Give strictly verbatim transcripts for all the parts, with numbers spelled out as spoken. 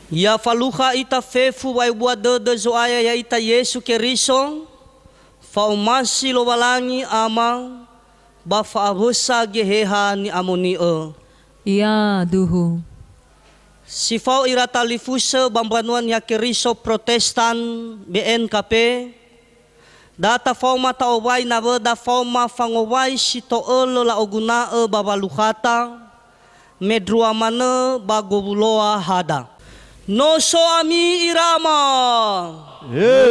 Ya falukha ita fefu wa'ebua dödö Zo'aya ya'ita Yesu Keriso, fa'omasi Lowalangi Ama, ba fa'awösa Geheha Ni'amoni'ö. Yaduhu. Si fao ira talifusö ba Mbanua Niha Keriso Protestan B N K P, da tafaoma ta'owai nawöda faoma fangowai si to'ölö la'oguna'ö ba walukhata, mendrua manö ba gowuloa hada. No so ami ira ama. He.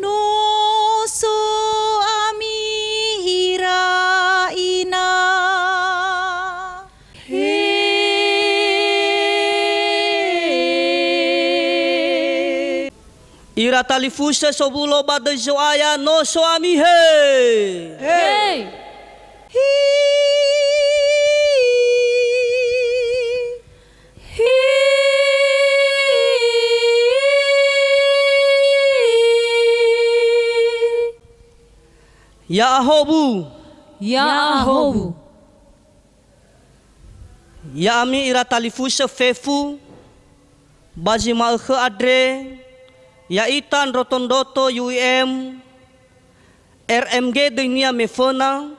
No so ami ira ina. He. Ira talifusö sowulo ba döi Zo'aya, no so ami he. He. Hi. Hi. Ya'ahowu. Ya'ahowu. Ya'ami ira talifusö fefu, ba zi ma'ökhö andre, ya'ita ndrotondroto U I M, R M G döinia meföna,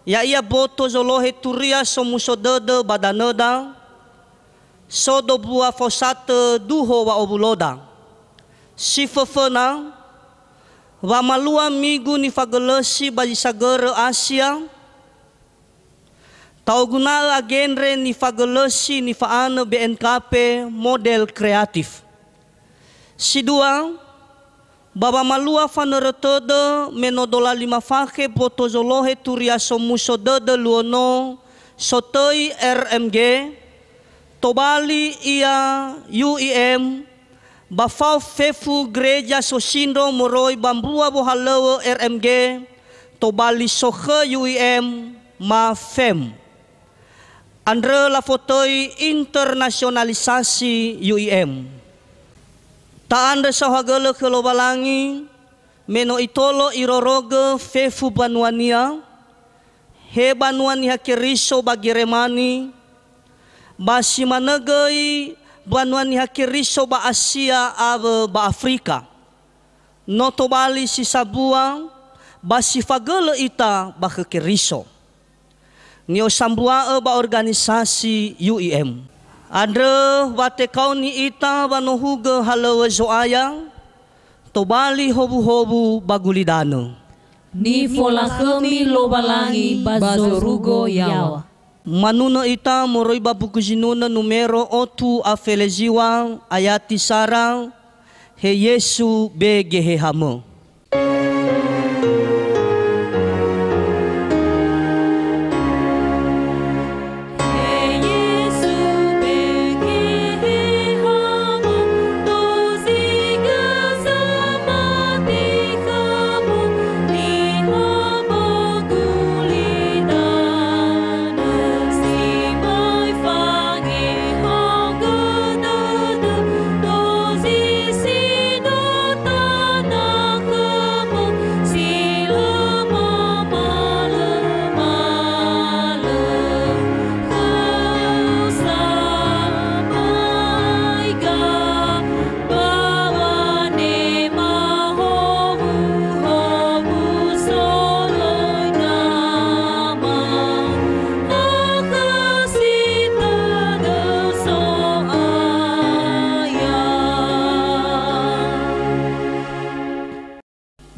ya'ia boto zolohe turia somuso dödö ba danöda, sodo bua faosatö duho wa'owuloda. Si föföna, wamalua migu nifagölösi ba zi sagörö Asia, ta'oguna'ö agendre nifagölösi nifa'anö B N K P model kreatif. Si dua, ba wamalua fanörö tödö me no dola lima fakhe boto zolohe turia somuso dödö luo no sotöi R M G, tobali ia U I M, ba fao fefu gereja sosindro moroi ba mbua wohalöŵö R M G, tobali sokhö U I M ma fem. Andrö lafotöi internasionalisasi U I M. Ta'andrö saohagölö khö Lowalangi, me no itolo irorogö fefu banuania, he banua Niha Keriso ba Geremani, ba si manö göi banua Niha Keriso ba Asia awö ba Afrika. No tobali si sambua ba si fagölö ita ba khö Keriso. Ni'osambua'ö ba organisasi U I M. Andrö wa tekaoni ita wanohugö halöŵö Zo'aya, tobali howuhowu ba gulidanö. Nifolakhömi Lowalangi ba zorugo yaŵa. Manunö ita moroi ba buku zinunö numero otu a fele ziŵa, ayati sara, He Yesu be Gehehamö.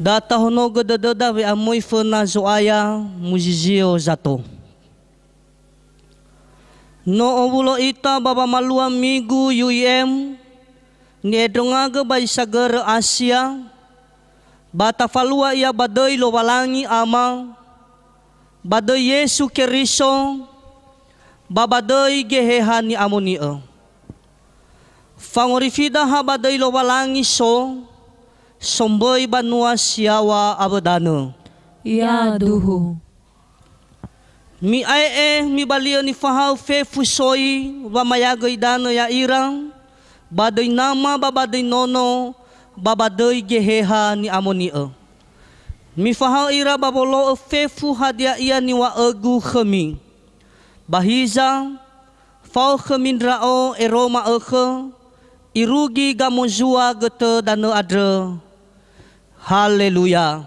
Da tahonogö dödöda we'amöi föna Zo'aya muzizio zato. No owulo ita ba wamalua migu U I M, ni'endrongagö ba zi sagörö Asia, ba tafalua ia ba döi Lowalangi Ama, ba döi Yesu Keriso, ba ba döi Geheha Ni'amoni'ö. Fangorifida ha ba döi Lowalangi so, somböi banua si yaŵa awö danö. Yaduhu. Mi'ae'e, mibali'ö nifahaö fefu soi wamayagö idanö ya'ira, ba döi Nama ba ba döi Nono, ba ba döi Geheha Ni'amoni'ö. Mifahaö ira ba wolo'ö fefu hadia ia niŵa'ögu khömi. Ba hiza, Fao khömi ndra'o ero ma'ökhö, irugi gamozua götö danö andrö. Haleluya.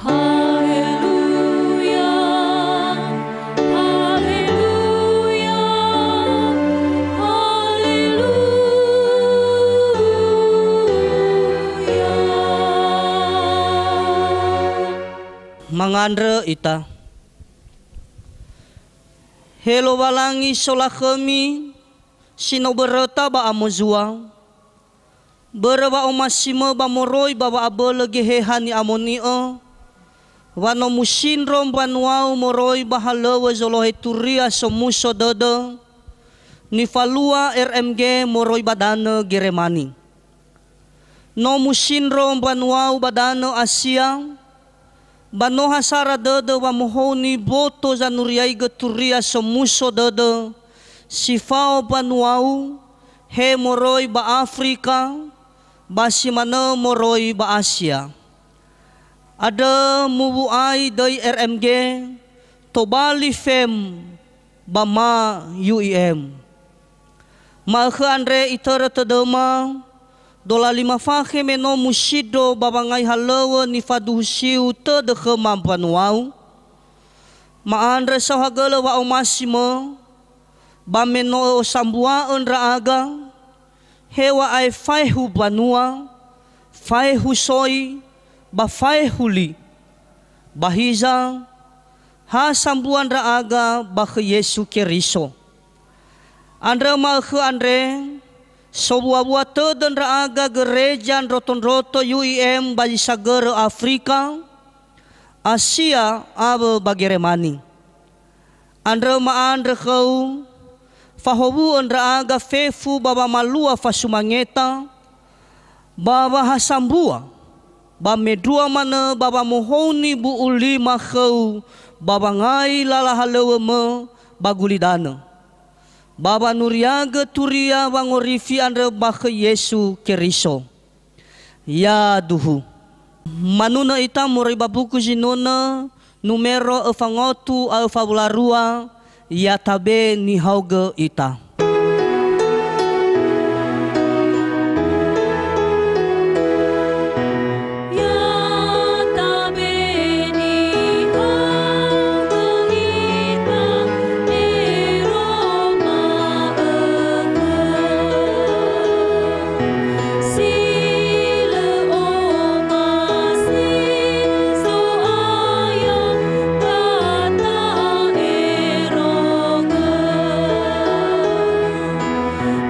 Haleluya, haleluya, haleluya. Mangandrö ita. He Lowalangi solakhömi, si no böröta ba amozua, börö wa'omasimö ba moroi ba wa'abölö Geheha Ni'amoni'ö, wa no musindro mbanuau moroi ba halöŵö zolohe Turia Somuso Dödö, nifalua R M G moroi ba danö Geremani. No musindro mbanuau ba danö Asia, ba no ha sara dödö wamohouni boto zanuriaigö Turia Somuso Dödö si fao mbanuau, he moroi ba Afrika, ba si manö moroi ba Asia. Andrö muwu'ai döi R M G, tobali F E M, ba ma U I M. Ma'ökhö andre itörö tödöma, dola lima fakhe me no musindro ba wangai halöŵö nifaduhusiu tödö khöma mbanuau. Ma'andrö saohagölö wa'omasimö, ba me no ö'osambua'ö ndra'aga, heŵa'ae faehu mbanua, faehu soi, ba faehu li. Ba hiza, ha sambua ndra'aga ba khö Yesu Keriso. Andrö ma'ökhö andre, sowuawua tödö ndra'aga gereja ndrotondroto U I M ba zi sagörö Afrika, Asia, awö ba Geremani. Andrö ma'andrö khöu, fahowu'ö ndra'aga fefu ba wamalua fasumangeta, ba wa ha sambua, ba mendrua manö ba wamohouni bu'u lima khöu ba wangai lala halöŵömö ba gulidanö, ba wanuriagö turia wangorifi andrö ba khö Yesu Keriso. Yaduhu. Manunö ita moroi ba buku Zinunö, numero öfa ngotu a öfa wulu a rua, ya tabe nihaogö ita. Ya tabe nihaogö ita, ero ma'ökhö. Si lö omasi Zo'aya data erogö.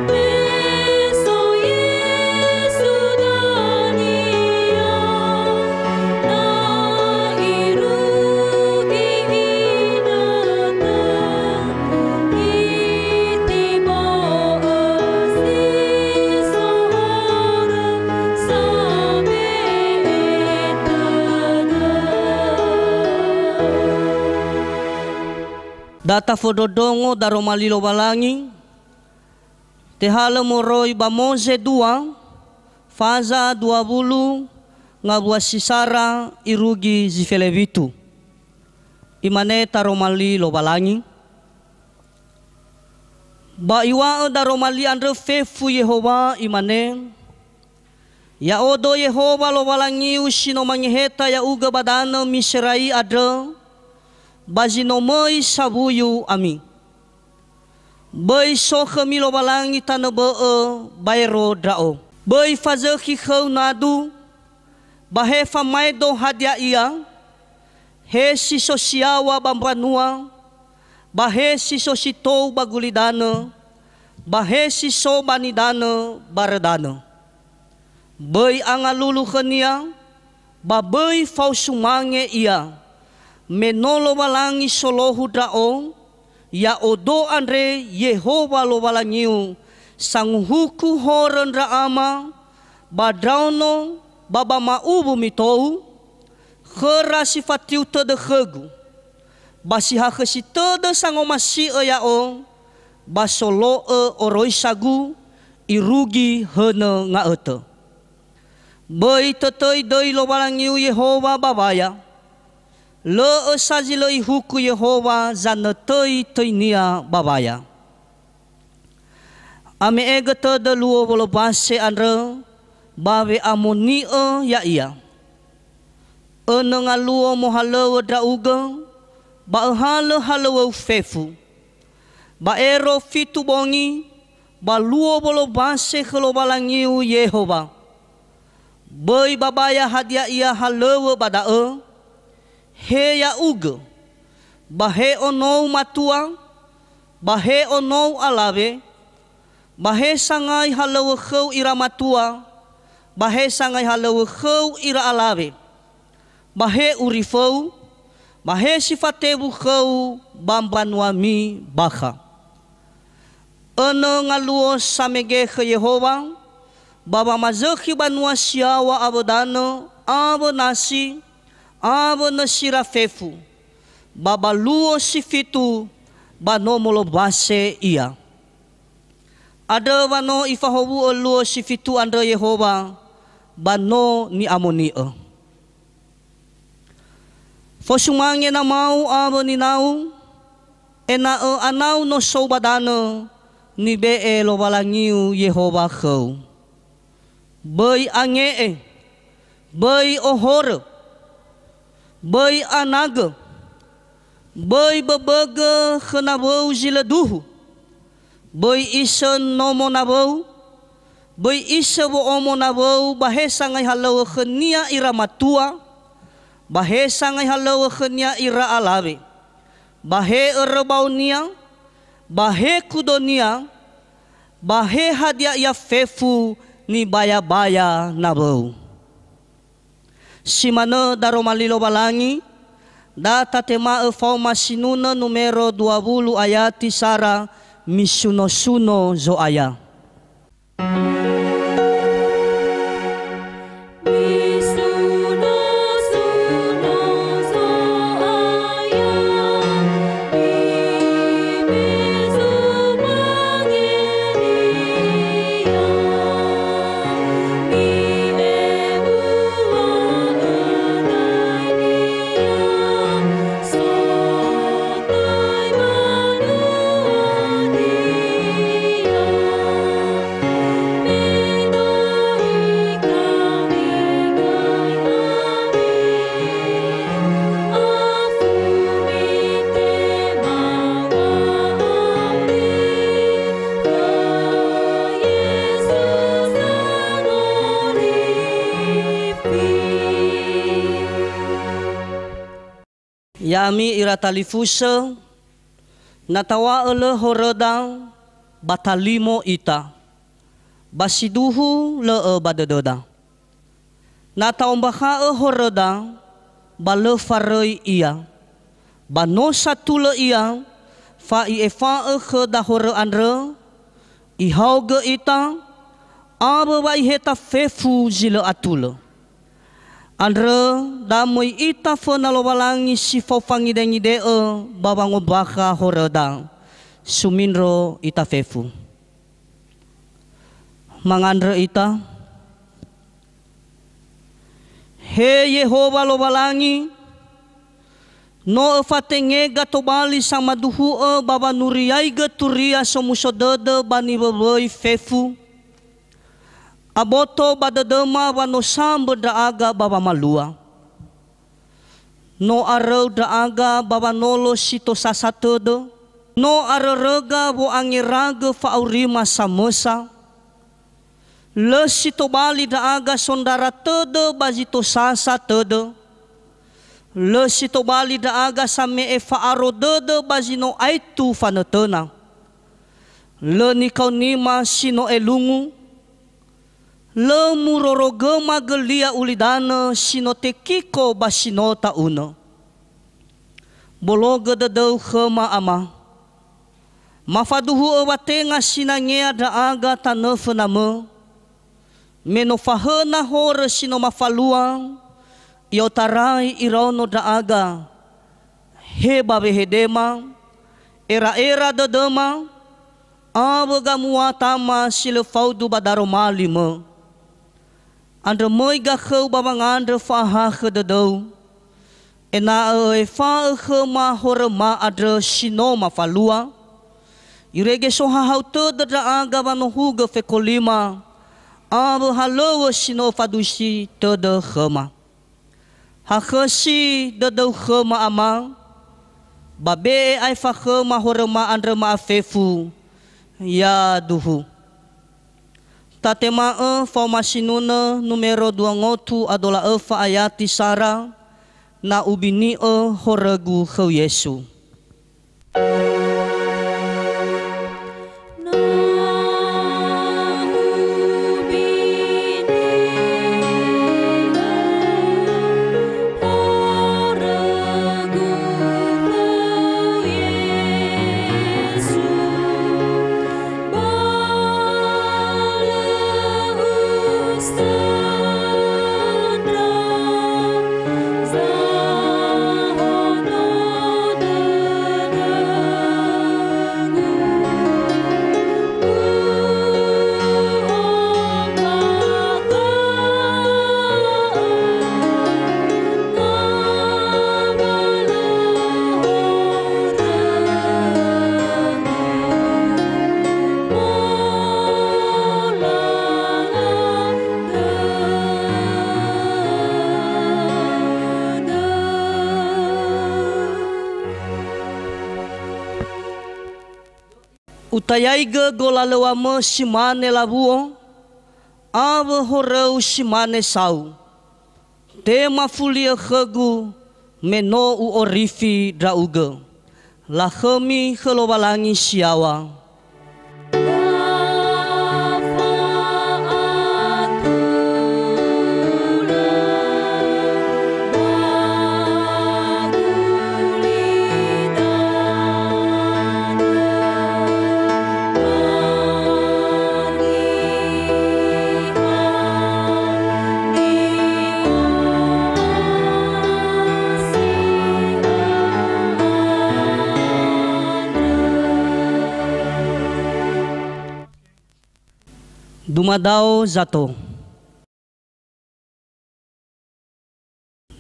Me so Yesu dania, na irugi inötö. Itibo'ö si so horö same'e tödö. Da tafondrondrongo daroma li Lowalangi, tehalö moroi ba Moze dua, faza dua wulu ngawua si sara irugi zi felewitu. Imane taroma li Lowalangi, ba iŵa'ö daroma li andrö fefu Yehowa, imane, Ya'odo Yehowa Lowalangiu si no mangeheta ya'ugö ba danö Miserai andrö, ba zi no möi sawuyu ami. Böi so khömi Lowalangi tanö bö'ö baero ndra'o. Böi fazökhi khöu nadu, ba he famaedo hadia ia, he si so siaŵa ba mbanua, ba he si so si tou ba gulidanö, ba he si so ba nidanö ba rödanö. Böi angalulu khönia, ba böi fao sumange ia, me no Lowalangi solohu ndra'o, ya'odo andre Yehowa Lowalangiu, sanguhuku horö ndra ama, ba ndraono ba ba ma'uwu mitou, khöra si fatiu tödö khögu, ba si hakhösi tödö sangomasi'ö ya'o, ba solo'ö oroisagu irugi hönö nga'ötö. Böi tötöi döi Lowalangiu Yehowa ba waya, Lö'ö sa zi lö ihuku Yehowa zanötöi töinia ba waya. Ame'egö tödö luo wolobase andrö ba we'amoni'ö ya'ia. Önö ngaluo mohalöŵö ndra'ugö, ba öhalö halöŵöu fefu. Ba ero fitu bongi, ba luo wolobase khö Lowalangiu Yehowa. Böi babaya hadia ia halöŵö ba da'ö, he ya'ugö, ba he onou matua, ba he onou alawe, ba he sangai halöŵö khöu ira matua, ba he sangai halöŵö khöu ira alawe, ba he uriföu, ba he si fatewu khöu ba mbanuami bakha. Önö ngaluo samege khö Yehowa, ba wamazökhi banua si yaŵa awö danö, awö nasi, awö nösira fefu, ba ba luo si fitu ba no molowase ia. Andrö wa no ifahowu'ö luo si fitu andrö Yehowa, ba no ni'amoni'ö. Fosumange namau awö ninau, ena'ö anau no sou ba danö nibe'e Lowalangiu Yehowa khöu. Böi ange'e, böi ohorö, böi anagö, böi böbögö khö nawöu zi lö duhu, böi isö nomo nawöu, böi isö wo'omo nawöu ba he sangai halöŵö khönia ira matua, ba he sangai halöŵö khönia ira alawe, ba he örö baonia, ba he kudonia, ba he hadia ia fefu nibayabaya nawöu. Si manö daroma li Lowalangi, da tatema'ö faoma sinunö numero dua wulu ayati sara, Misunosuno Zo'aya. Ya'ami ira talifusö, na taŵa'ö lö horöda, ba talimo ita, ba siduhu lö'ö ba dödöda. Na ta'ombakha'ö horöda, ba lö faröi ia, ba no satulö ia, fa i'efa'ö khöda horö andrö, ihaogö ita, awö wa iheta fefu zi lö atulö. Andrö da möi ita föna Lowalangi si fao fangidengide'ö ba wangombakha horöda. Sumindro ita fefu. Mangandrö ita. He Yehowa Lowalangi, no öfatengega tobali samaduhu'ö ba wanuriaigö turia somuso dödö ba niwöwöi fefu. Aboto ba dödöma wa no sambö ndra'aga ba wamalua. No aröu ndra'aga ba wanolo si tosasa tödö. No aröröga wo'angeragö fa'aurima samösa. Lö si tobali ndra'aga sondrara tödö ba zi tosasa tödö. Lö si tobali ndra'aga same'e fa'aro dödö ba zi no aetu fanötöna. Lö nikaonima si no elungu. Lö murorogöma gölia ulidanö si no tekiko ba si no ta'unö. Bologö dödöu khöma, Ama. Mafaduhu'ö wa tenga sinangea ndra'aga tanö fönamö, me no fahöna horö si no mafalua i'otarai iraono ndra'aga, he ba wehedema, era'era dödöma, awö gamuatama si lö faudu ba daroma limö. Andrö möi gakhöu ba wangandrö fa'ahakhö dödöu, ena'ö efa'ö khöma horöma andrö si no mafalua, irege sohahau tödö ndra'aga wanohugö fekolima, awö halöŵö si no öfadusi tödö khöma. Hakhösi dödöu khöma, Ama, ba be'e aefa khöma horöma andrö ma'afefu, yaduhu. Tatema'ö faoma sinunö numero dua ngotu a dola öfa ayati sara, na ubini'ö horögu khöu Yesu. Utayaigö golalöŵamö si mane lawuo, awö horöu si mane sau. Tema fuliö khögu, me no u'orifi ndra'ugö. Lakhömi khö Lowalangi si yaŵa. Dumadao zato.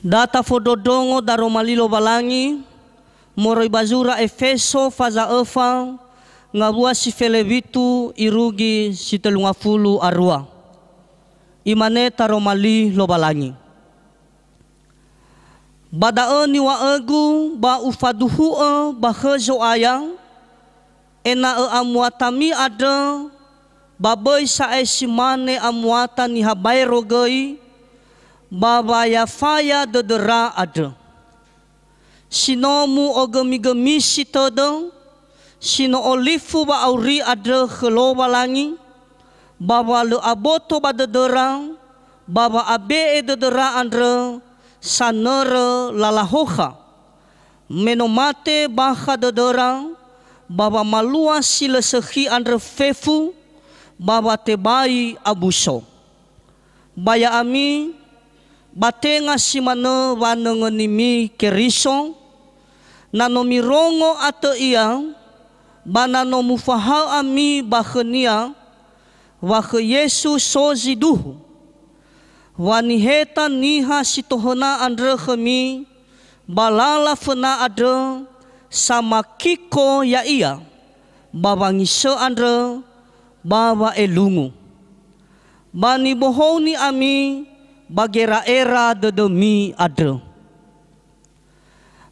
Da tafondrondrongo daroma li Lowalangi moroi ba zura Efeso faza öfa ngawua si fele witu irugi si tölu ngafulu arua. Imane taroma li Lowalangi. Ba da'ö niŵa'ögu ba ufaduhu'ö ba khö Zo'aya, ena'ö amuatami andrö, ba böi sa'ae si mane amuata niha baero göi, ba wayafaya dödöra andrö. Si no mu'ogömigömisi tödö, si no olifu wa'auri andrö khö Lowalangi, ba wa lö aboto ba dödöra, ba wa'abe'e dödöra andrö sanörö lala hokha. Me no mate bakha dödöra, ba wamalua si lö sökhi andrö fefu, ba wa tebai abuso. Ba ya'ami, ba tenga si manö wanöngönimi Keriso, na no mirongo atö Ia, ba na no mufahaö ami ba khö-Nia, wa khö Yesu so ziduhu. Wa niheta niha si tohöna andrö khömi ba lala föna andrö, samakiko ya'ia, ba wangisö andrö, ba wa'elungu. Ba nibohouni ami ba gera'era dödömi andrö.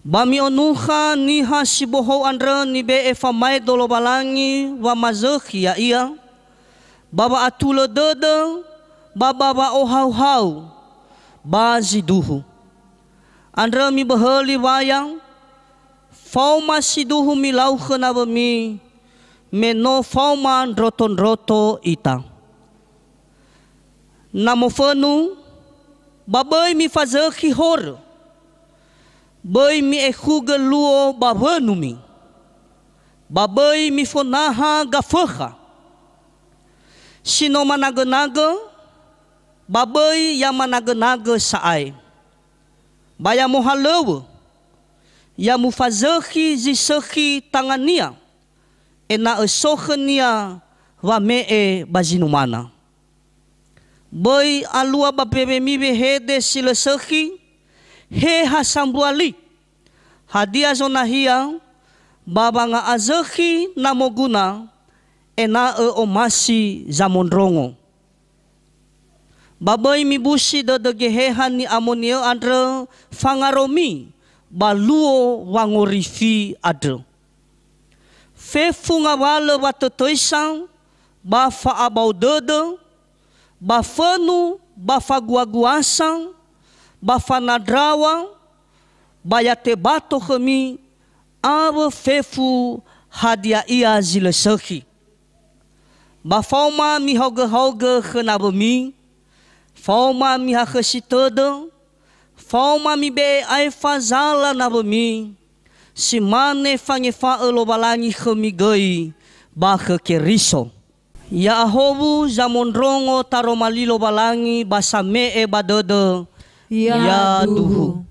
Ba mi'onukha niha si bohou andrö nibe'e famaedo Lowalangi wamazökhi ya'ia, ba wa'atulö dödö, ba ba wa'ohauhau, ba ziduhu. Andrö miböhöli waya, faoma siduhu milau khö nawömi, me no faoma ndrotondroto ita. Na mofönu, ba böi mifazökhi horö, böi mi'ekhugö luo ba wönumi, ba böi mifonaha gafökha. Si no managönagö, ba böi ya managönagö sa'ae. Ba ya mohalöŵö, ya mufazökhi zi sökhi tangania, ena'ö so khönia wame'e ba zi numana. Böi alua ba mbewemi wehede si lö sökhi, He ha sambua li, hadia zonahia ba wanga'azökhi na moguna, ena'ö omasi zamondrongo. Ba böi mibusi dödö Geheha ni'amoni'ö andrö fangaromi ba luo wangorifi andrö. Fefu ngawalö watötöisa, ba fa'abao dödö, ba fönu, ba faguaguasa, ba fanandrawa, ba ya tebato khömi, awö fefu hadia ia zi lö sökhi. Ba faoma mihaogö-haogö khö nawömi, faoma mihakhösi tödö, faoma mibe'e aefa zala nawömi, si mane fangefa'ö Lowalangi khömi göi ba khö Keriso. Ya'ahowu zamondrongo taroma li Lowalangi ba same'e ba dödö, yaduhu. Yaduhu.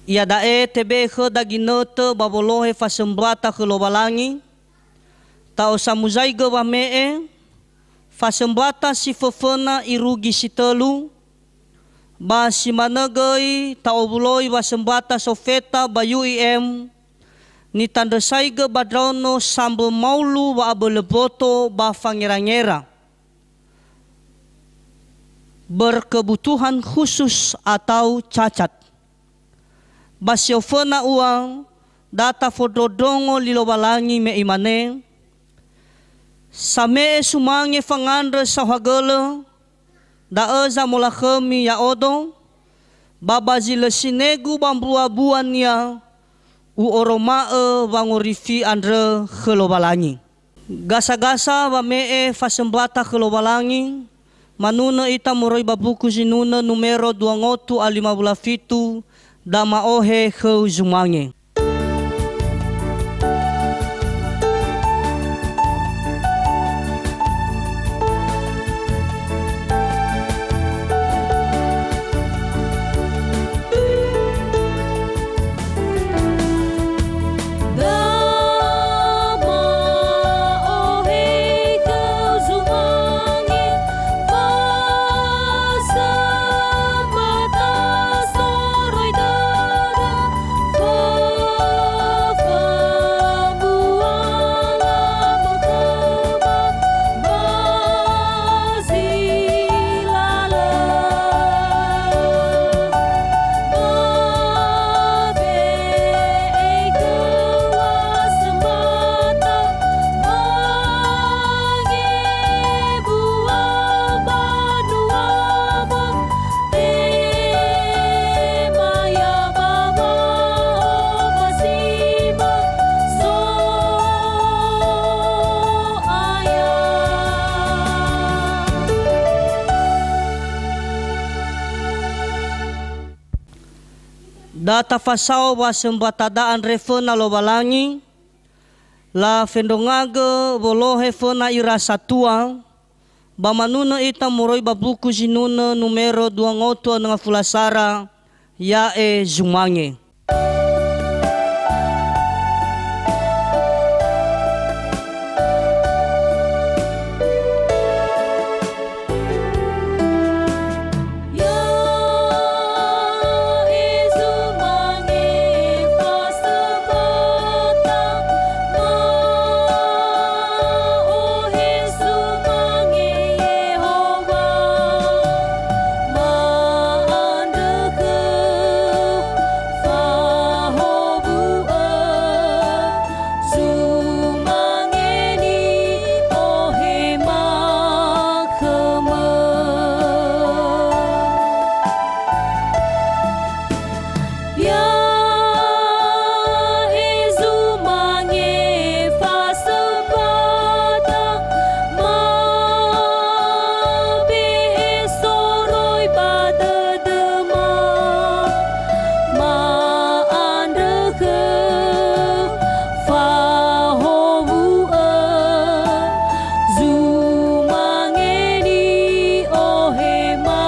Iada'e tebe'e khöda ginötö ba wolohe fasömbuata khö Lowalangi, ta'osamuzaigö wame'e, fasömbuata si föföna irugi si tölu, ba si manö göi ta'owuloi wasömbuata sofeta ba U I M, nitandrösaigö ba ndraono sambö maulu wa'abölö mboto ba fangerangera, berkebutuhan khusus atau cacat. Ba si oföna ua, da tafondrondrongo li Lowalangi me imane, "Same'e sumange fangandrö saohagölö, da'ö zamolakhömi ya'odo, ba ba zi lö sinegu ba mbuabuania u'oroma'ö wangorifi andrö khö Lowalangi." Gasa-gasa wame'e fasömbuata khö Lowalangi, manunö ita moroi ba buku zinunö numero dua ngotu a lima wulu a fitu, da ma'ohe khöu zumange. Da tafasao wasömbuatada andre föna Lowalangi, lafendrongagö wolohe föna ira satua, ba manunö ita moroi ba buku zinunö numero dua ngotu a nöngafula sara, ya'e zumange. Fahowu'ö, zumange ni'ohema khömö. Ya'e zumange fasömbata, mabe'e soroi ba dödöma. Ma'andrö khöu, fahowu'ö, zumange ni'ohema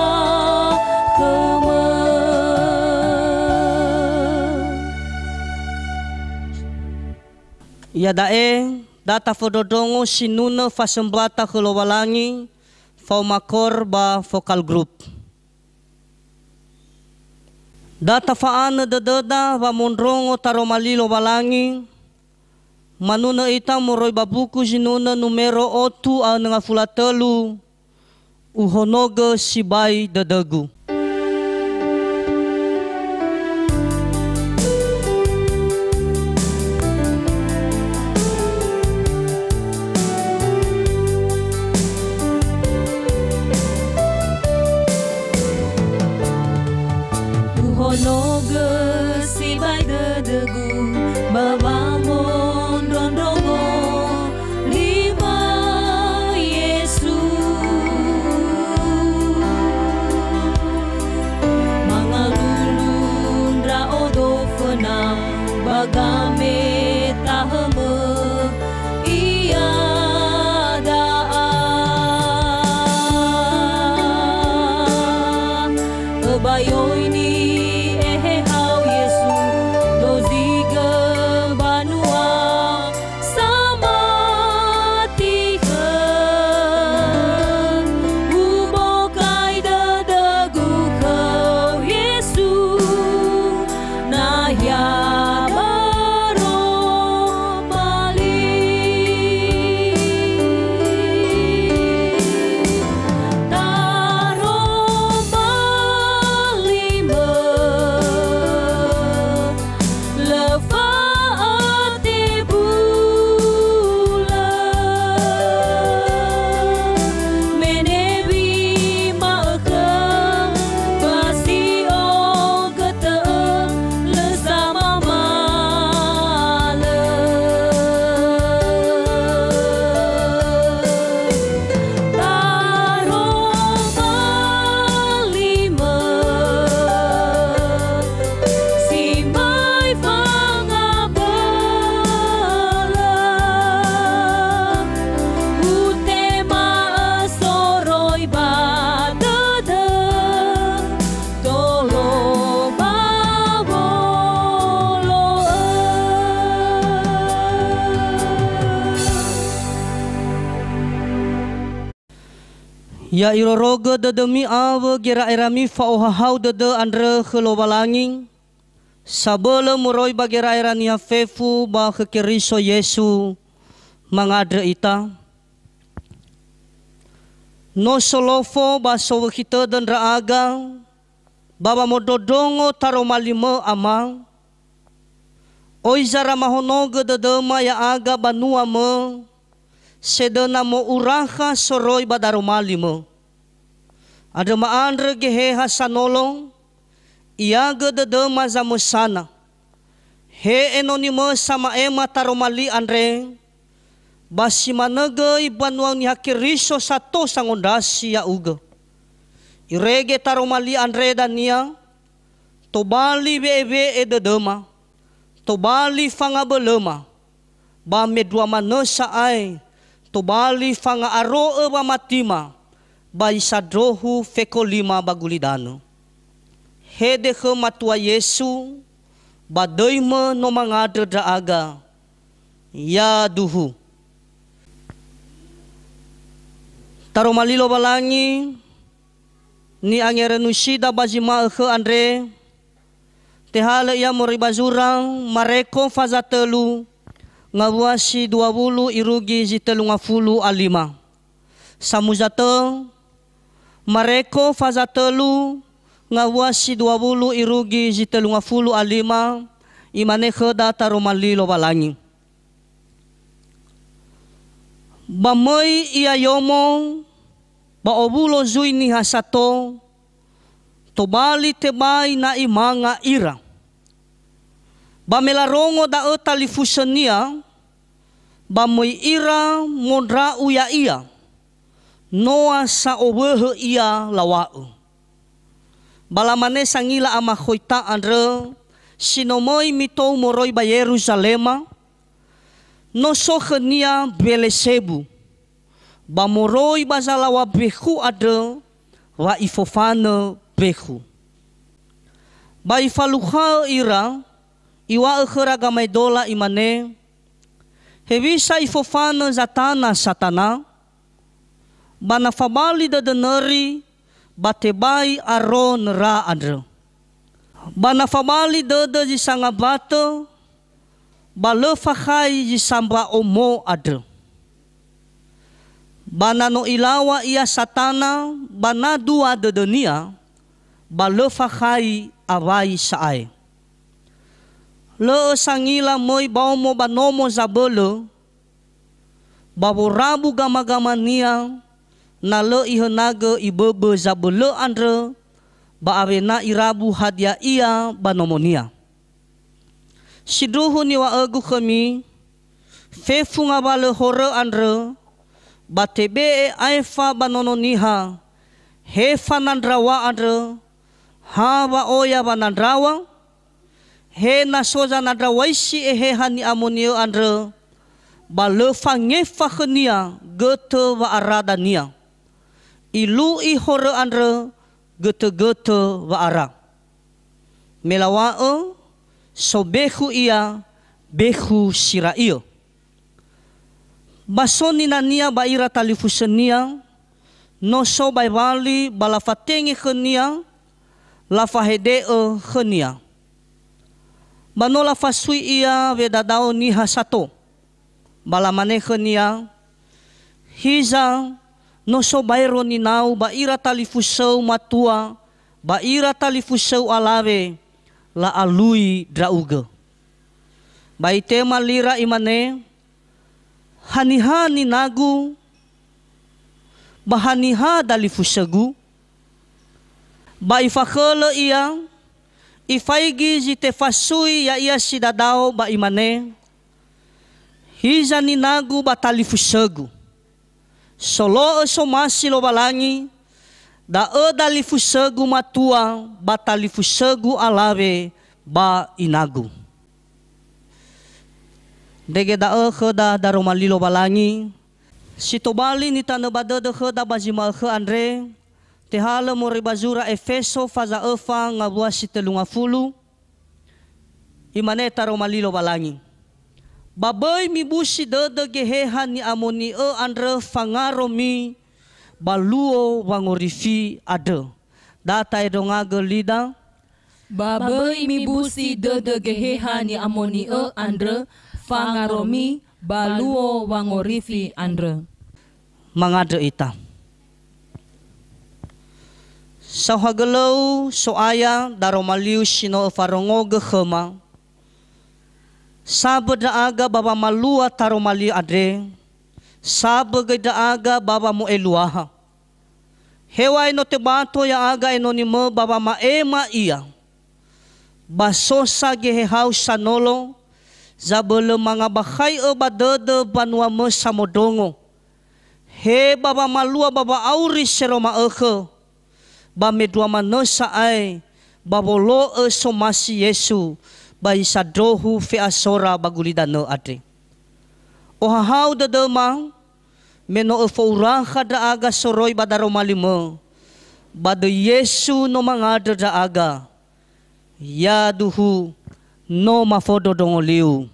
khömö. Iada'e, da tafondrondrongo sinunö fasömbuata khö Lowalangi, faoma kor ba vokal grup. Da tafa'anö dödöda wamondrongo taroma li Lowalangi, manunö ita moroi ba buku Zinunö numero otu a önö ngafulu a tölu, Uhonogö sibai dödögu. Uhonogö sibai dödögu ba wamondrondrongo li ma Yesu. Mangalulu ndra'odo föna ba gametahömö iada'a. Öbayoi ni'ehehau Yesu, dozigö mbanua samatihö. Ubokai dödögu khöu Yesu, nahia baroma li. Taroma li mö, lö fa'atebulö. Menewi ma'ökhö, ba si ogötö'ö, lö samamalö. Taroma li mö, sibai fangabölö. Utema'ö soroi ba dödö, tolo ba wolo'ö. Ya irorogö dödömi awö gera'erami fa'ohahau dödö andrö khö Lowalangi, sabölö moroi ba gera'era niha fefu ba khö Keriso Yesu mangandrö ita. No solofo ba sowökhi tödö ndra'aga, ba wamondrondrongo taroma li mö, Ama, oi zara mahonogö dödöma ya'aga banua mö, sedöna mo'urakha soroi ba daroma li mö. Andrö ma'andrö Geheha sanolo, iagö dödöma zamösana. He enoni mö sama'ema taroma li andre, ba si manö göi banua Niha Keriso sato sangondrasi ya'ugö. Irege taroma li andre dania, tobali we'ewe'e dödöma, tobali fangabölöma, ba mendrua manö sa'ae tobali fanga'aro'ö wamatima ba isandrohu fekolima ba gulidanö. Hede khö Matua Yesu, ba döi mö no mangandrö ndra'aga. Yaduhu. Taroma li Lowalangi, ni'angerönusida ba zi ma'ökhö andre, tehalö ia moroi ba zura Mareko faza tölu, ngawua si dua wulu irugi zi tölu ngafulu a lima. Samuza tö, Mareko faza tölu, ngawua si dua wulu irugi zi tölu ngafulu a lima, imane khöda taroma li Lowalangi. Ba möi ia yomo ba owulo zui niha sato, tobali tebai na'i manga ira. Ba me larongo da'ö talifusönia, ba möi ira mondra'u ya'ia, noa sa owöhö ia law̃a'ö. Ba lamane sangila amakhoita andrö, si no möi mitou moroi ba Yeruzalema, no so khönia Belesebu, ba moroi ba zalaw̃a bekhu andrö wa ifofanö bekhu. Ba ifalukhaö ira, iŵa'ö khöra gamaedola, imane, "Hewisa ifofanö Zatana Satana? Ba na fabali dödö nöri, ba tebai aro nöra andrö. Ba na fabali dödö zi sangambatö, ba lö fakhai zi samba'omo andrö. Ba na no ilaŵa ia Satana ba na dua dödönia, ba lö fakhai awai sa'ae. Lö'ö sangila möi baomo ba nomo zabölö, ba worabu gamagamania, na lö ihönagö iböbö zabölö andrö, ba awena irabu hadia ia ba nomonia. Sindruhu niŵa'ögu khömi, fefu ngawalö horö andrö, ba tebe'e aefa ba Nono Niha, he fanandraŵa andrö, ha wa'oya wanandraŵa, he na so zanandraŵaisi Eheha ni'amoni'ö andrö, ba lö fangefa khönia götö wa'ara dania. Ilu'i horö andrö götögötö wa'ara. Me laŵa'ö, so bekhu ia, bekhu si ra'iö. Ba so ninania ba ira talifusönia, no so baewali ba lafatenge khönia, lafahede'ö khönia. Ba no lafasui ia wedadao niha sato. Ba lamane khönia, "Hiza, no so baero ninau ba ira talifusöu matua, ba ira talifusöu alawe, la'alui ndra'ugö." Ba itema lira imane, "Haniha ninagu, ba haniha dalifusögu?" Ba ifakhölö ia, ifaigi zi tefasui ya'ia si dadao ba imane, "Hiza ninagu ba talifusögu. Solo'ö somasi Lowalangi, da'ö dalifusögu matua ba talifusögu alawe ba inagu." Ndrege da'ö khöda daroma li Lowalangi, si tobali nitanö ba dödö khöda ba zi ma'ökhö andre, tehalö moroi ba zura Efeso faza öfa ngawua si tölu ngafulu, imane taroma li Lowalangi, "Ba böi mibusi dödö Geheha ni'amoni'ö andrö fangaromi ba luo wangorifi andrö." Da ta'endrongagö lida. Ba böi mibusi dödö Geheha ni'amoni'ö andrö fangaromi ba luo wangorifi andrö. Mangandrö ita. Saohagölöu So'aya daroma liu si no öfarongogö khöma, sabö ndra'aga ba wamalua taroma li andre, sabö göi ndra'aga ba wamo'eluaha. Hew̃a'ae no tebato ya'aga enonimö ba wama'ema ia, ba so sa Gehehau sanolo, zabölö mangabakhai'ö ba dödö mbanuamö samondrongo, he ba wamalua ba wa'auri Seroma Ökhö, ba mendrua manö sa'ae ba wolo'ö somasi Yesu ba zi sandrohu fe'asora ba gulidanö andre. Ohahau dödöma, me no öfo'urakha ndra'aga soroi ba daroma limö, ba döi Yesu no mangandrö ndra'aga. Yaduhu, no mafondrondrongo liu.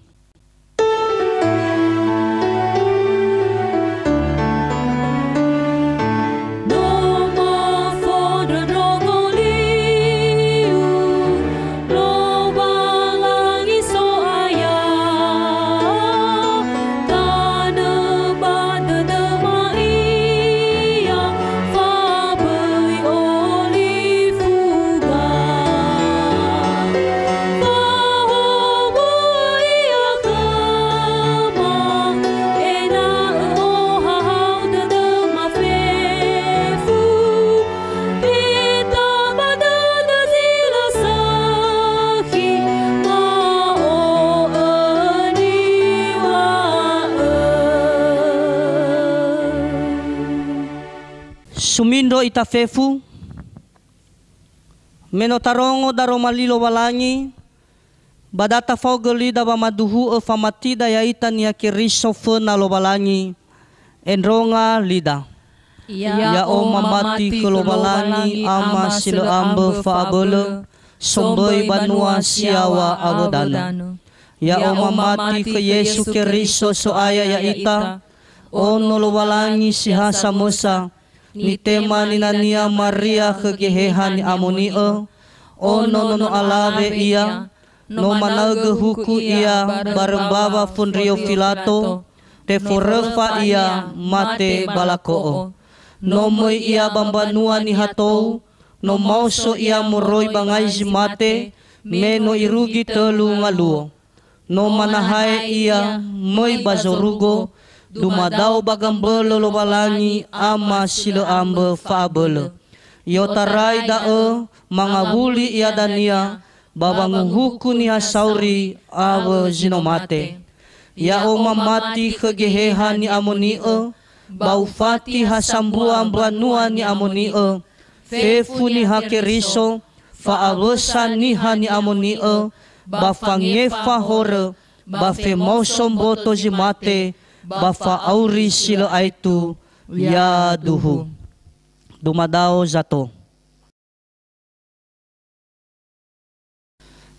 No mafondrondrongo liu, Lowalangi So'aya, tanö ba dödöma ia, faböi olifuga. Fahowu'ö ia khöma, ena'ö ohahau dödöma fefu, itaba dödö zi lö sökhi, nga'o'ö niŵa'ö. Sumindro ita fefu, me no tarongo daroma li Lowalangi, ba da tafaogö lida wamaduhu'ö famatida ya'ita niha Keriso föna Lowalangi, endronga lida. Ya'o mamati khö Lowalangi Ama si lö ambö fa'abölö, somböi banua si yaŵa awö danö. Ya'o mamati khö Yesu Keriso So'aya ya'ita, Ono Lowalangi si ha samösa, nitema ninania Maria khö Geheha Ni'amoni'ö, Ono nono alawe ia, no manaõgõ huku ia barõ mbawa fondrio Filato, teforõfa ia mate ba lako'o. No möi ia ba mbanua niha tou, no maoso ia moroi ba ngai zi mate, me no irugi tölu ngaluo. No manahae ia möi ba zorugo, dumadao ba gambölö Lowalangi Ama si lö ambö fa'abölö. I'otarai da'ö mangawuli ia dania ba wanguhuku niha sauri awö zi no mate. Ya'o mamati khö Geheha ni'amoni'ö, ba ufati ha sambua mbanua ni'amoni'ö, fefu Niha Keriso, fa'awösa niha ni'amoni'ö, ba fangefa horö, ba femaoso mboto zi mate, ba fa'auri si lö aetu, yaduhu. Dumadao zato.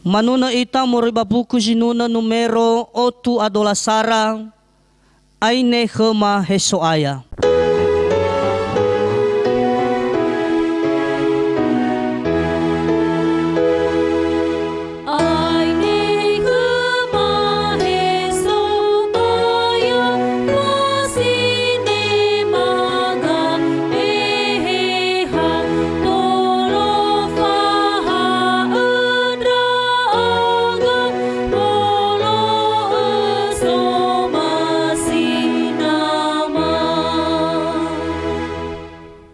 Manunö ita moroi ba buku zinunö numero otu a dola sara, Aine khöma he So'aya. Aine khöma he So'aya, fosindri maga Eheha, tolo faha'ö ndra'aga, bolo'ö somasi nama.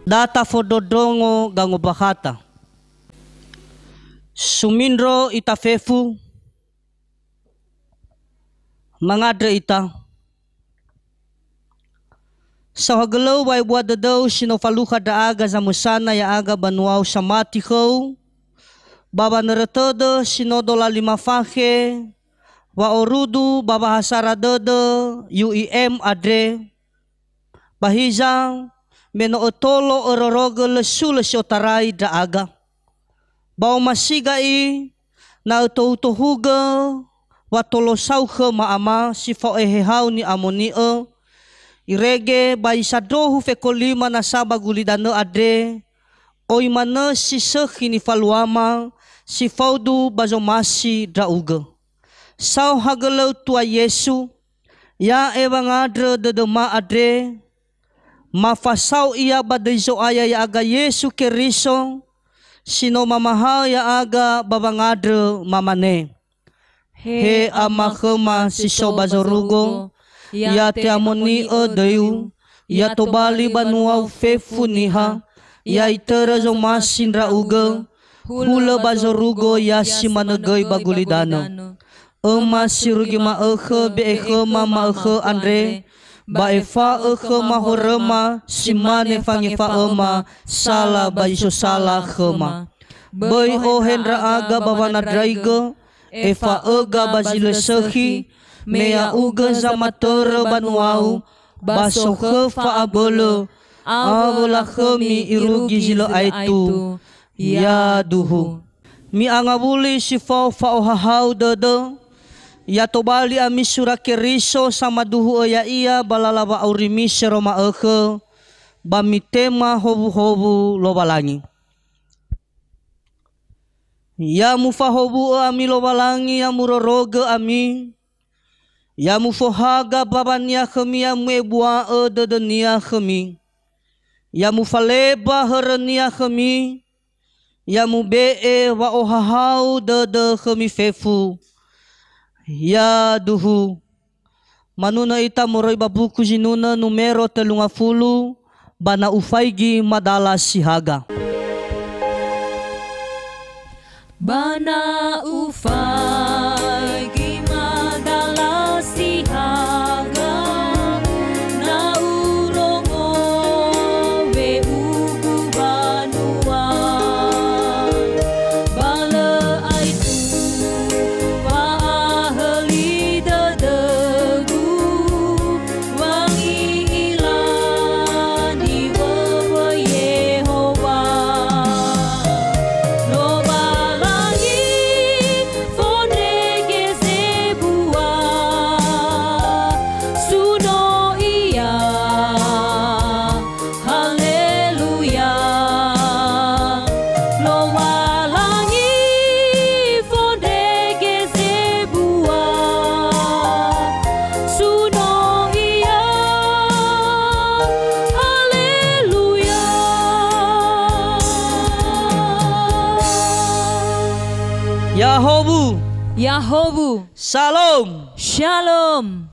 Da tafondrondrongo gangobakhata. Sumindro ita fefu, mangandrö ita. Saohagölöu wa'ebua dödöu si no falukha ndra'aga zamösana ya'aga banuau samati khöu, ba wanörö tödö si no dola lima fakhe, wa'orudu ba wahasara dödö U I M andre, ba hiza, me no ötolo örorogö lö sulö si otarai ndra'aga. Ba omasiga i, na ötohutohugö wa tolosau khöma ama si fao Ehehau ni'amoni'ö, irege ba isandrohu fekolima nasa ba gulidanö andre, oi manö si sökhi nifaluama si faudu ba zomasi ndra'ugö. Saohagölöu Tua Yesu, ya'e wangandrö dödöma andre, mafasao ia ba döi Zo'aya ya'aga Yesu Keriso, si no mamahaö ya'aga ba wangandrö mamane. He Ama khöma si so ba zorugo, ya te'amoni'ö döiu, ya tobali banuau fefu niha, ya itörö zomasi ndra'ugö, hulö ba zorugo ya si manö göi ba gulidanö. Öma si rugi ma'ökhö be'e khöma ma'ökhö andre, ba efa'ö khöma horöma si mane fangefa'öma sala ba zi so sala khöma. Böi ohe ndra'aga ba wanandraigö, efa'öga ba zi lö sökhi, me ya'ugö zamatörö banuau, ba sokhö fa'abölö, awö lakhömi irugi zi lö aetu. Yaduhu. Mi'angawuli si fao fa'ohahau dödö, ya tobali ami sura Keriso samaduhu'ö ya'ia ba lala wa'aurimi si ero ma'ökhö, ba mitema howuhowu Lowalangi. Ya mufahowu'ö ami Lowalangi, ya murorogö ami, ya mufohaga mbaŵa-Nia khömi, ya mu'ebua'ö dödö-Nia khömi, ya mufaleba hörö-Nia khömi, ya mube'e wa'ohahau dödö khömi fefu. Yaduhu. Manunö ita moroi ba buku zinunö numero tölu ngafulu, ba na ufaigi madala si haga. Ba na ufaigi madala si haga, na urongo we'ugu banua, ba lö aetu wa'ahöli dödögu, wangi'ila niŵöwöi Yehowa. Lowalangi Yahowu. Yahowu. Salom. Shalom.